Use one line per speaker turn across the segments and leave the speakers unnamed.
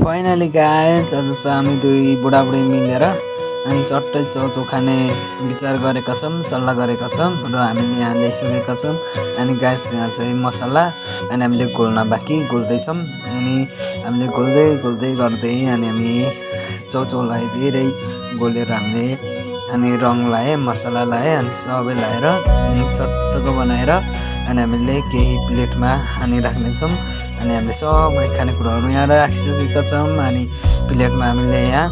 Finally guys आज चाहिँ हामी दुई बुढाबुढी मिलेर अनि चट्टै चाउचाउ खाने विचार गरेका छौं, सल्लाह गरेका छौं र हामीले यहाँ ल्याइसकेका छौं। अनि गाइस यहाँ चाहिँ मसला अनि हामीले घोल्न बाँकी घोल्दै छौं। अनि हामीले घोल्दै गर्दै अनि हामी चाउचाउलाई धेरै घोलेर हामीले अनि रङ लाए, मसला लाए अनि सबै लाएर चट्टको बनाएर अनि हामीले केही प्लेटमा अनि राख्ने छौं। अनि हामीले सबै खानेकुराहरू यहाँ राखिसकेका छौं। अनि प्लेटमा हामीले यहाँ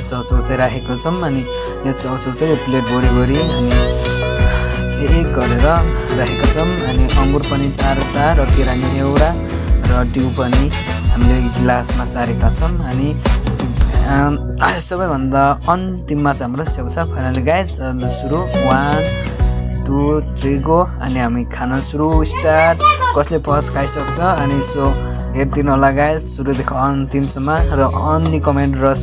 चाउचाउ चाहिँ राखेको छौं। अनि यो चाउचाउ चाहिँ यो प्लेट भरि अनि एक गरेर राखेका छौं। अनि अंगुर पनि 4वटा र केरानी एउटा र डिउ पनि हामीले गिलासमा सारेका छौं। अनि सबैभन्दा अन्तिममा चाहिँ हाम्रो स्याउ छ। फाइनली गाइस सुरु 1 2 3 गो। अनि हामी खाना सुरु स्टार्ट। कसले फर्स्ट खाइसक्छ अनि सो हेर्दिनु होला गाइस सुरुदेखि अन्तिमसम्म र अन्ली कमेन्ट र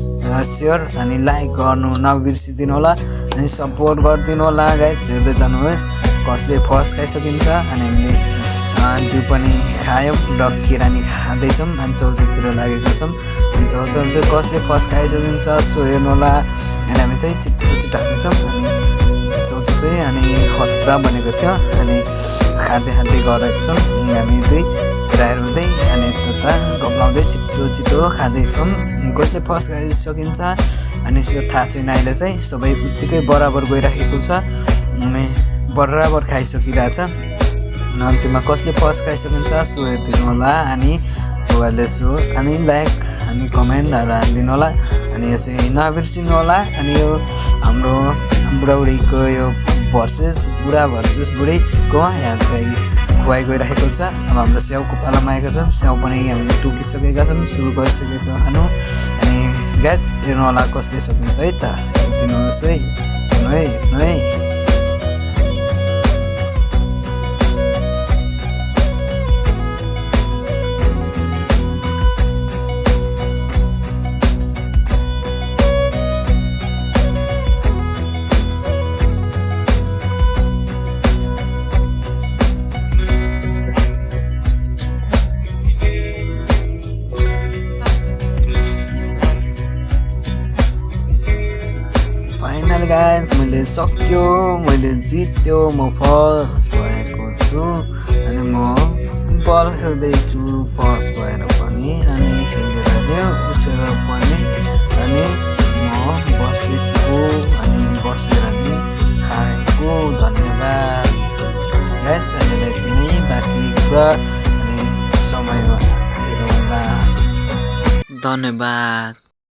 शेयर अनि लाइक गर्नु नबिर्सिदिनु होला अनि सपोर्ट गरिदिनु होला गाइस। हेर्दै जानुहोस् कसले फर्स्ट खाइसकिन्छ। अनि हामीले डिउ पनि खायौं र केरानी खाँदैछौं अनि चाउचाउतिर लागेका छौं। अनि चाउचाउ चाहिँ कसले फर्स्ट खाइसकिन्छ सो हेर्नु होला। अनि हामी चाहिँ छिट्टो हाल्छौं। अनि चाउचाउ चाहिँ अनि खतरा बनेको थियो। अनि खाँदै गरेका छौं। हामी दुई हेराउँदै अनि यता गप्लाउँदै छिट्टो खाँदैछौँ। कसले फर्स्ट खाइसकिन्छ अनि यो थाहा छैन। अहिले चाहिँ सबै उत्तिकै बराबर गइराखेको छ अनि बराबर खाइसकिरहेछ। अन्तिममा कसले फर्स्ट खाइसकिन्छ सो हेरिदिनु होला। अनि तपाईँहरूले सो अनि लाइक अनि कमेन्टहरू हालिदिनु होला अनि यसै नबिर्सिनु होला। अनि यो हाम्रो बुढाबुढीको यो बुढा भर्सेस बुढीको यहाँ चाहिँ खुवाइ गइरहेको छ। अब हाम्रो स्याउको पालामा आएको छ। स्याउ पनि हामीले टुकिसकेका छौँ, सुरु गरिसकेका छौँ खानु। अनि गाइस हेर्नु होला कसले सकिन्छ है त। हेरिदिनुहोस् है, हेर्नु है। फाइनल गाइस मैले सक्यो, मैले जित्यो, म फर्स्ट भएको छु। अनि म बल खेल्दैछु फर्स्ट भएर पनि अनि खेलेर ल्याउ उठेर पनि अनि म बसेको अनि बसेर नि खाएको। धन्यवाद गाइस। अहिलेलाई तिनै बाँकी कुरा अनि समयमा हेरौँला। धन्यवाद।